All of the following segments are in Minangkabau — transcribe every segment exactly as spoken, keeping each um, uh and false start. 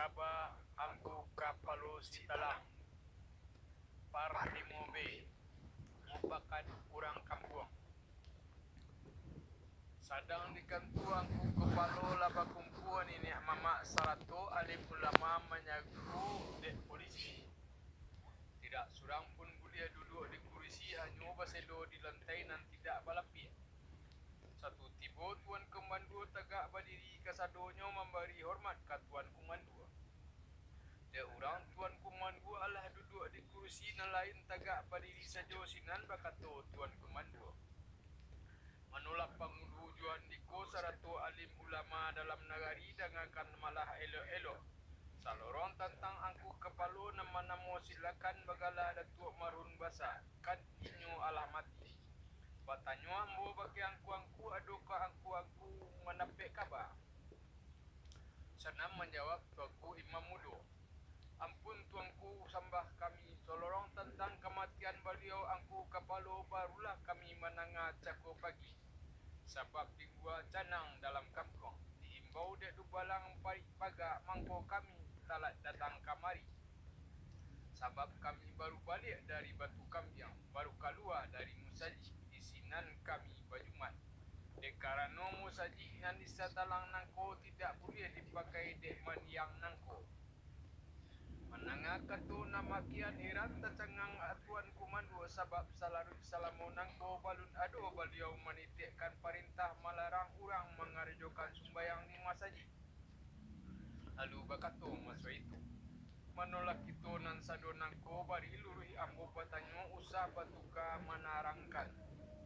Kaba Angku Kapalo Sitalang, Par limo B, mupakan urang kampuang. Sadang di kantua Angku Kapalo lah bakumpua niniak mamak sarato alim ulama manyago dek polisi. Tidak surang pun buliah duduak di kurisi, hanyo baselo di lantai nan tidak balapiak. Satu tibo Tuanku Mandua tagak badiri, kasadonyo mambari hormat ka Tuanku Mandua. Dek urang Tuanku Mandua alah duduak di kurisi, nan lain tagak badiri sajo, sinan bakato Tuanku Mandua, "Manolah pangulu jo andiko sarato alim ulama dalam nagari, dangakan malah elok-elok. Salorong tantang Angku Kapalo nan manamo silakan bagala Datuak Marun Basa, kan inyo alah mati. Batanyo ambo bakeh angku-angku, adokah angku-angku mandapek kaba?" Sinan manjawab Tuanku Imam Mudo, "Ampun Tuanku, sambah kami, salorong tantang kamatian baliau Angku Kapalo barulah kami mandanga cako pagi. Sabab di lua canang dalam kampuang, diimbau dek dubalang parik paga, mangko kami talat datang kamari. Sabab kami baru baliak dari Batu Kambiang, baru kalua dari musajik, di sinan kami bajumat. Dek karano musajik nan di Sitalang nangko tidak buliah dipakai dek mandiang nangko." Mandanga kato nan damakian, heran tacangang Tuanku Mandua, sabab salaruik salamo nangko balun ado baliau manitekkan parentah malarang urang mangarajokan sumbayang di masajik. Lalu bakato masuak itu, "Manolah kito nan sado nangko, bari luruih ambo batanyo, usah batuka manarangkan.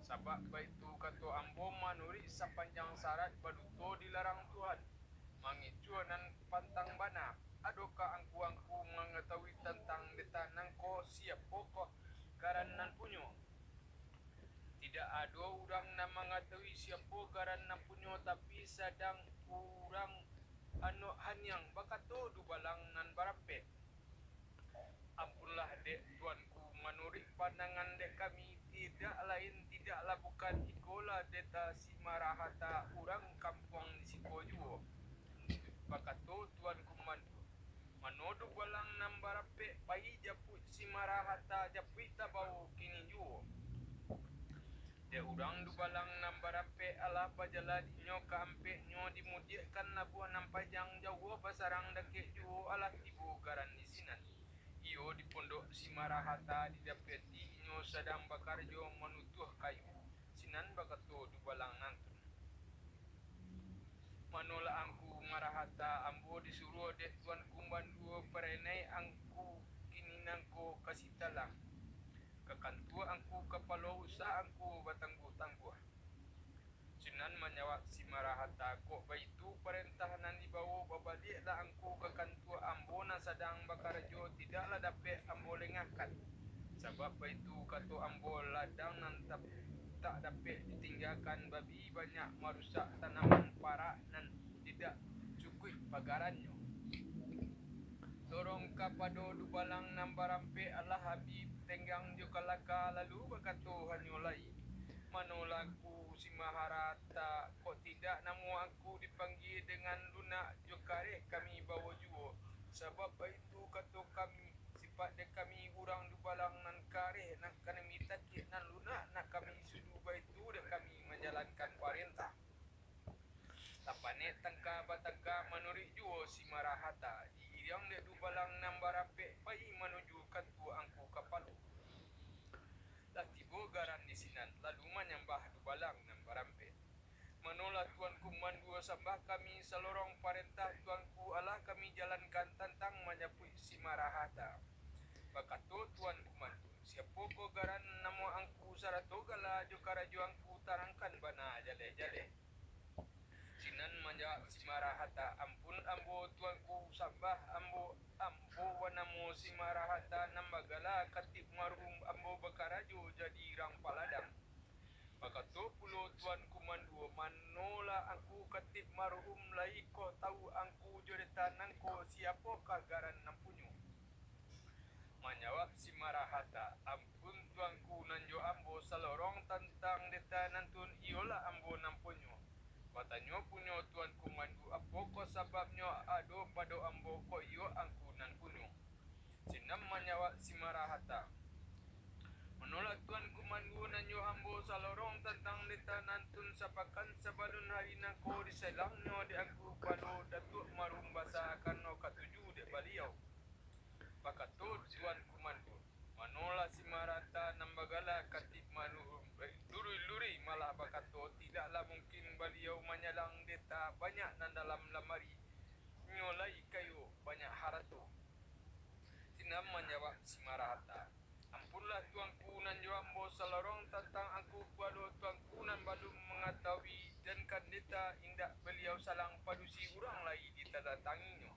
Sabab baitu kato ambo, manuruik sapanjang sarat baduto dilarang Tuhan, mangecua nan pantang bana. Adokah angku-angku mangatahui tantang deta nangko, siapokoh garan nan punyo?" "Tidak ado urang nan mangatahui siapo garan nan punyo, tapi sadang urang anok haniang," bakato dubalang nan barampek. "Ampunlah dek Tuanku, manuruik pandangan dek kami, tidak lain tidaklah bukan ikolah deta si Marahata, urang kampuang di siko juo." Bakato Tuanku Mandua, "Mano dubalang nan barampek, pai japuik si Marahata, japuik tabao kini juo." Dek urang dubalang nan barampek alah bajalan inyo ka ampeknyo, dimudiakkan labuah nan panjang, jauah basarang dakek juo, alah tibo garan di sinan. Iyo di pondok si Marahata, didapati inyo sadang bakarajo manutuah kayu. Sinan bakato dubalang nan tu, "Manolah Angku Marahata, ambo disuruah dek Tuanku Mandua parenai Angku kini nangko ka Sitalang, ka kantua Angku Kapalo, usah Angku batangguah-tangguah." Sinan manjawab si Marahata, "Kok baitu parentah nan dibawo, babaliaklah Angku ka kantua ambo nan sadang bakarajo, tidaklah dapek ambo lengahkan. Sabab baitu kato ambo, ladang nan tap-, tak dapek ditinggakan, babi banyak marusak tanaman, parak nan tidak cukuik pagarannyo." Dorong kapado dubalang nan barampek alah abih tenggang jo kalaka, lalu bakato hanyo lai, "Manolah Angku si Marahata, kok tidak namo Angku dipanggia, dengan lunak jo kareh kami bawo juo. Sabab baitu kato kami, sipat dek kami urang dubalang nan kareh, nan kami takik, nan lunak nak kami sudu, baitu dek kami manjalankan parentah." Tapanek tangka batangka, manuruik juo si Marahata, diiriang dek dubalang nan barampek, pai manuju kantua Angku Kapalo. Lah tibo garan di sinan, lalu manyambah dubalang nan barampek, "Manolah Tuanku Mandua, sambah kami, salorong parentah Tuanku alah kami jalankan tantang manjapuik si Marahata." Bakato Tuanku Mandua, "Siapokoh garan, namo Angku, sarato gala jo karajo Angku, tarangkan bana jaleh-jaleh." Sinan manjawab si Marahata, "Ampun ambo Tuanku, sambah ambo, ambo banamo si Marahata, nan bagala Katib Maruhum, ambo bakarajo jadi rang paladang." Bakato pulo Tuanku Mandua, "Manolah Angku Katib Maruhum, lai koh tau Angku jo deta nangko, siapokoh garan nan punyo?" Manjawab si Marahata, "Ampun Tuanku, nan jo ambo salorong tantang deta nantun, iyolah ambo nan punyo." Batanyo punyo Tuanku Mandua, "Apokoh sababnyo ado pado ambo, kok iyo Simarahata. Manolah Tuan Kumandu nan jo ambo salorong tantang deta nantun sapakan sabalun hari nangko disalangnyo dek Angku Palo Datuak Marumbasa karano katuju dek baliau. Bakato Tuan Kumandu, manolah Simarahata nan bagala Katib Maruhun, lurui-lurui malah bakato tidaklah mungkin baliau manyalang deta banyak nan dalam lamari, inyo lai kayo banyak harato. Sinan manjawab Simarahata, ampunlah Tuanku nan jo ambo salorong tantang Angku Palo Tuanku nan balun mangatawui dan kan deta indak baliau salang padusi urang lai ditatanginyo.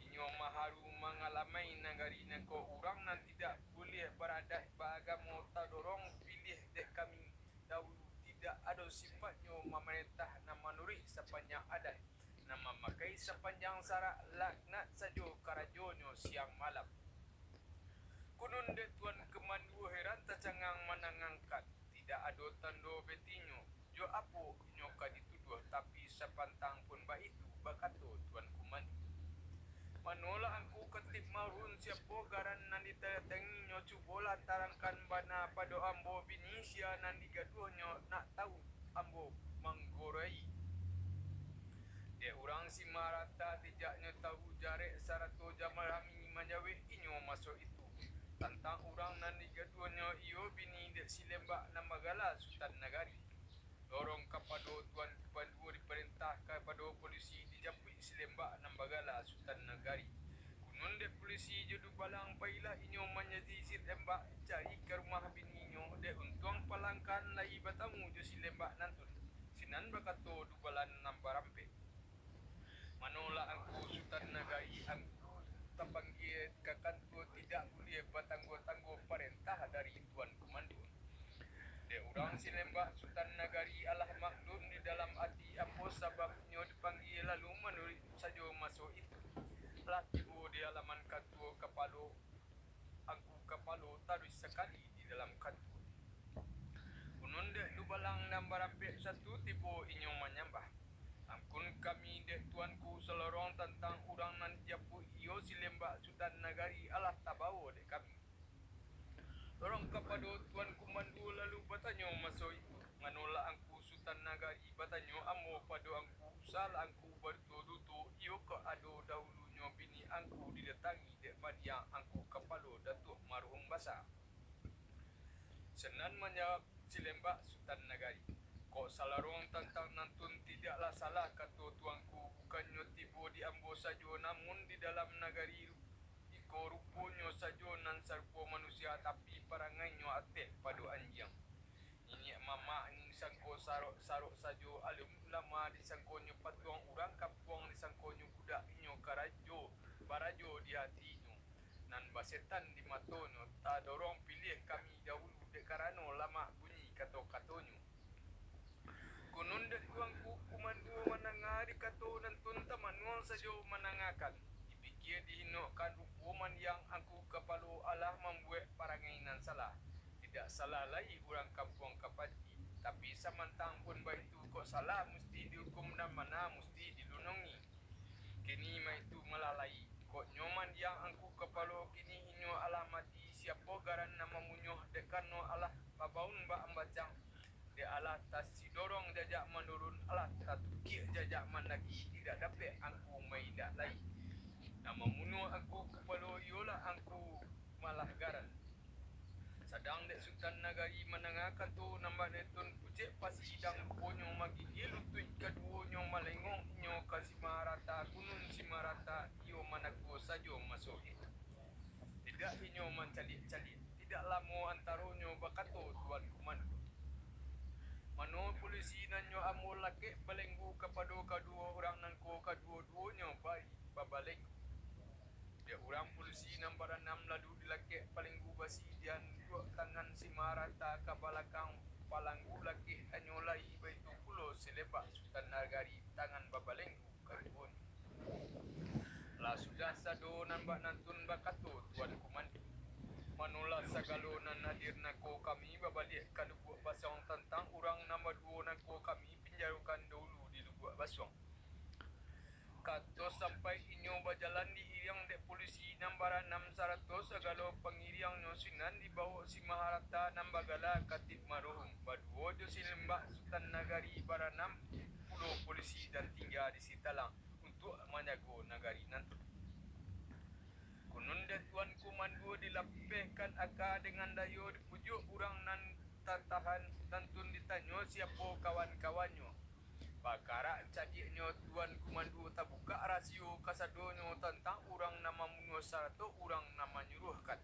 Inyo maharu mangalamai nagari nangko urang nan tidak buliah baradaik baagamo tadorong piliah dek kami dahulu tidak ado sipatnyo mamarentah nan manuruik sapanjang adaik, nan mamakai sapanjang sarak laknat sajo karajonyo siang malam. Kunun dek Tuan Kumandu heran tacangang mandangakan, tidak ado tando betinyo, jo apo inyo ka dituduah, tapi sapantang pun baitu bakato Tuan Kumandu. Manolah Angku Katib Maruhun, siapo garan nan ditatanginyo, cubolah tarangkan bana pado ambo bini sia nan digaduahnyo nak tahu ambo manggorai. Dek urang Simarahata tijaknyo tahu jarek sarato jamalami manjawek inyo maso itu, tantang urang nan digaduahnyo iyo bini dek Silembak nan bagala Sutan Nagari. Lorong kapado Tuan Kumandu diparentah kapado polisi dijapuik Silembak nan bagala Sutan Nagari. Kunun dek polisi jo dubalang, pailah inyo manjaji Silembak cari ka rumah bininyo, dek untuang palangkan lai batamu jo Silembak nantun. Sinan bakato dubalang nan barampek, manolah Angku Sutan Nagari, Angku tapanggia ka kantua tidak buliah batangguah-tangguah parentah dari Tuan Kumandu. Dek urang Silembak, Sutan Nagari alah maklum di dalam ati apo sababnyo dipanggia, lalu manuruik sajo maso itu. Lah tibo di alaman kantua kapalo, Angku Kapalo taruih sakali di dalam kantua. Kunun dek dubalang nan barampek satu tibo inyo manyambah, ampun kami dek Tuanku salorong tantang urang nan dijapuik iyo Silembak Sutan Nagari alah tabawo dek kami. Lorong kapado Tuan Kumandu lalu batanyo maso itu, manolah Angku Sutan Nagari, batanyo ambo pado Angku, usahlah Angku baduto-duto, iyo kok ado dahulunyo bini Angku didatangi dek mandiang Angku Kapalo Datuak Maruhun Basa. Sinan manjawab Silembak Sutan Nagari, kok salorong tantang nantun tidaklah salah kato Tuanku, bukannyo tibo di ambo sajo, namun di dalam nagari iko ruponyo sajo nan sarupo manusia, tapi parangainyo atek pado anjiang. Niniak mamak disangko sarok-sarok sajo, alim ulama disangkonyo patuang, urang kampuang disangkonyo budak, inyo karajo barajo di atinyo, nan basetan di matonyo, tadorong piliah kami dahulu dek karano lamak bunyi kato-katonyo. Kunun dek Tuanku Kumandu mandanga dikato nantun, tamanuang sajo mandangakan. Dipikia dihinokkan rupo mandiang Angku Kapalo alah mambuek parangai nan salah. Tidak salah lai urang kampuang kapati, tapi samantang pun baitu, kok salah musti diukum, nan bana musti dilunongi. Kini maitu malah lai, kok nyo mandiang Angku Kapalo, kini inyo alah mati, siapo garan nan mambunuah, dek karano alah babaun bak ambacang. Dek alah tasidorong jajak manurun, alah tatukiak jajak mandaki, tidak dapek Angku maindak lai. Nan mambunuah Angku Kapalo iyolah Angku Malah Garan. Sadang dek Sutan Nagari mandanga kato nan bak nantun, pucek pasidang ruponyo magigia lutuik kaduonyo, malengong inyo ka Simarahata, kunun Simarahata iyo managua sajo maso itu. Tidak inyo mancaliak-caliak. Tidak lamo antaronyo bakato Tuan Kumandu, mano polisi nan nyo ambo lakek balenggu kapado kaduo urang nangko, kaduo-duonyo bari babalenggu. Dek urang polisi nan baranam lalu dilakek palenggu basi, dianduak tangan Simarahata ka balakang palanggu lakek, anyo lai baitu pulo Silembak Sutan Nagari tangan babalenggu kaduonyo. Lah sudah sado nan bak nantun bakato Tuan Kumandu, manolah sagalo nan hadir nangko kami babaliak ka Lubuak Basuang tantang urang nan baduo nangko kami pinjarokan dahulu di Lubuak Basuang. Kato sampai inyo bajalan diiriang dek polisi nan baranam sarato sagalo pangiriangnyo sinan dibawok si Maharata nan bagala Katik Maruhum, baduo jo si Lembak Sutan Nagari baranam pulo polisi nan tingga di Sitalang untuak manjago nagari nan tu. Kunun dek Tuan Kumando dilapehkan aka dengan dayo dipujuak urang nan tatahan, nantun ditanyo siapo kawan-kawannyo. Bakarak cadiaknyo Tuan Kumando tabukak rasio kasadonyo tantang urang nan mambunuah sarato urang nan manyuruahkan.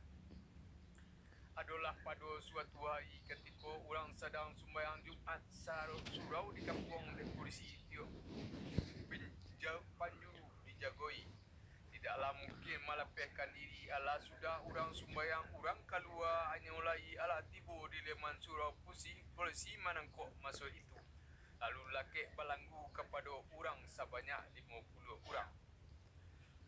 Adolah pado suatu hari katiko urang sadang sumbayang Jumaik, saro-, surau dikampuang dek polisi tiok pinja-, panjuru dijagoi. Tidaklah mungkin malapehkan diri, alah sudah urang sumbayang, urang kalua, anyo lai alah tibo di leman surau pusi-, polisi manangkok maso itu, lalu lakek balanggu kapado urang sabanyak limo puluah urang.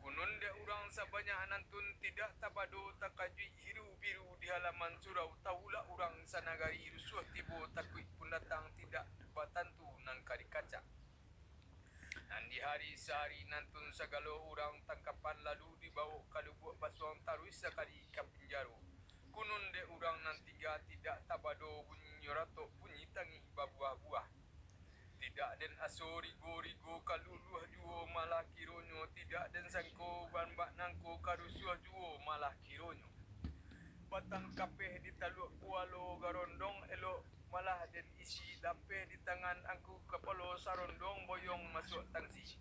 Kunun dek urang sabanyak nantun tidak tabado takajuik hiru-biru di halaman surau, tahulah urang sanagari rusuah tibo takuik pun datang tidak batantu nan ka dikacak. Nan di hari sahari nantun sagalo urang tangkapan lalu dibawok ka Lubuak Basuang taruih sakali ka pinjaro. Kunun dek urang nan tingga tidak tabado bunyi nyoratok bunyi tangih babuah-buah. Tidak den aso rigo-rigo ka luluah juo malah kironyo, tidak den sangko bambak nangko ka rusuah juo malah kironyo. Batang kapeh ditaluak kualo garondong elok malah den isi lapeh di tangan angku kapalo sarondong boyong masuak tangsi.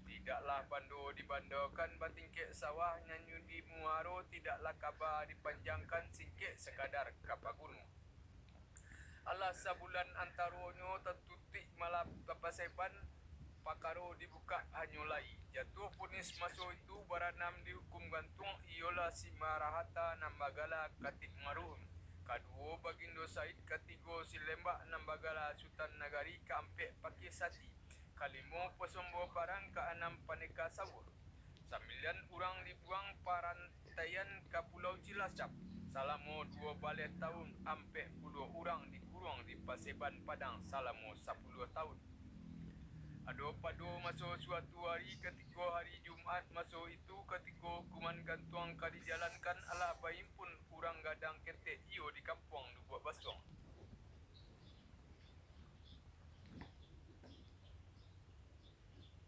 Tidaklah bando dibandokan batingkek sawah nyanyu di muaro, tidaklah kaba dipanjangkan singkek sakadar ka paguno. Alah sabulan antaronyo tatutuik malah bapaseban, pakaro dibukak hanyo lai. Jatuah punis maso itu baranam dihukum gantuang iyolah si Marahata nan bagala Katik Maruhum, kaduo Bagindo Said, katigo si Lembak nan bagala Sutan Nagari, kaampek Pakih Sati, kalimo Pasombo Parang, kaanam Paneka Sawuah. Sambilan urang dibuang parantaian ka Pulau Cilacap salamo duo baleh taun, ampek puluah urang dikuruang di Paseban Padang salamo sapuluah taun. Ado pado maso suatu ari, katiko hari Jumaik maso itu, katiko hukuman gantuang ka dijalankan, alah baimpun urang gadang ketek iyo di kampuang Lubuak Basuang.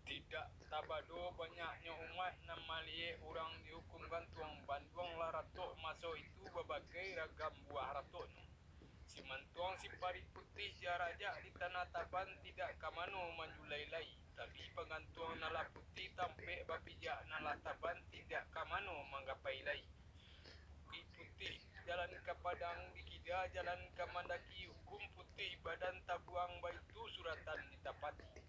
Tidak tabado banyaknyo umaik nan maliyek urang dihukum gantuang, banduang lah ratok maso itu babagai ragam buwah ratoknyo. Simantuang siparih putih jarajak di tanah taban tidak ka mano manjulai lai, tapi pagantuang nan lah putih tampek bapijak nan lah taban tidak ka mano manggapai lai. Bukik putih jalan ka Padang, dikida jalan ka mandaki, hukum putih badan tabuang, baitu suratan ditapati.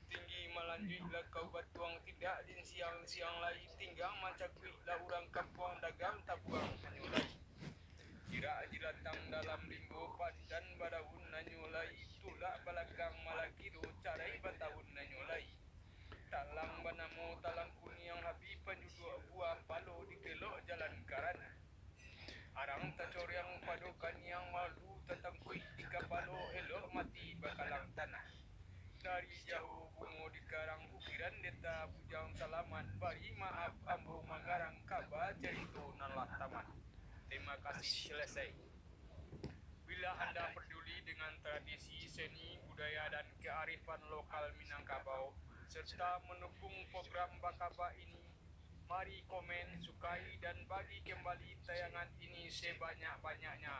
Tinggi malanjuik lakau batuang, tidak din siang-siang lai, tinggang mancakuik lah urang kampuang, dagang tabuang hanyo lai. Jirak jilatang dalam limbo, pandan badaun hanyo lai, tulak balakang malah kiro, carai bataun hanyo lai. Talang banamo talang kuniang, habih panjuduak buah palo, dikelok jalan ka ranah. Arang tacoriang pado kaniang, malu tatangkuik di kapalo, elok mati bakalang tanah. Dari jauah bungo dikarang, ukiran deta bujang salamat, bari maaf ambo mangarang, kaba carito nan lah tamat. Terima kasih, selesai. Bila anda peduli dengan tradisi, seni, budaya, dan kearifan lokal Minangkabau, serta mendukung program Bakaba ini, mari komen, sukai, dan bagi kembali tayangan ini sebanyak-banyaknya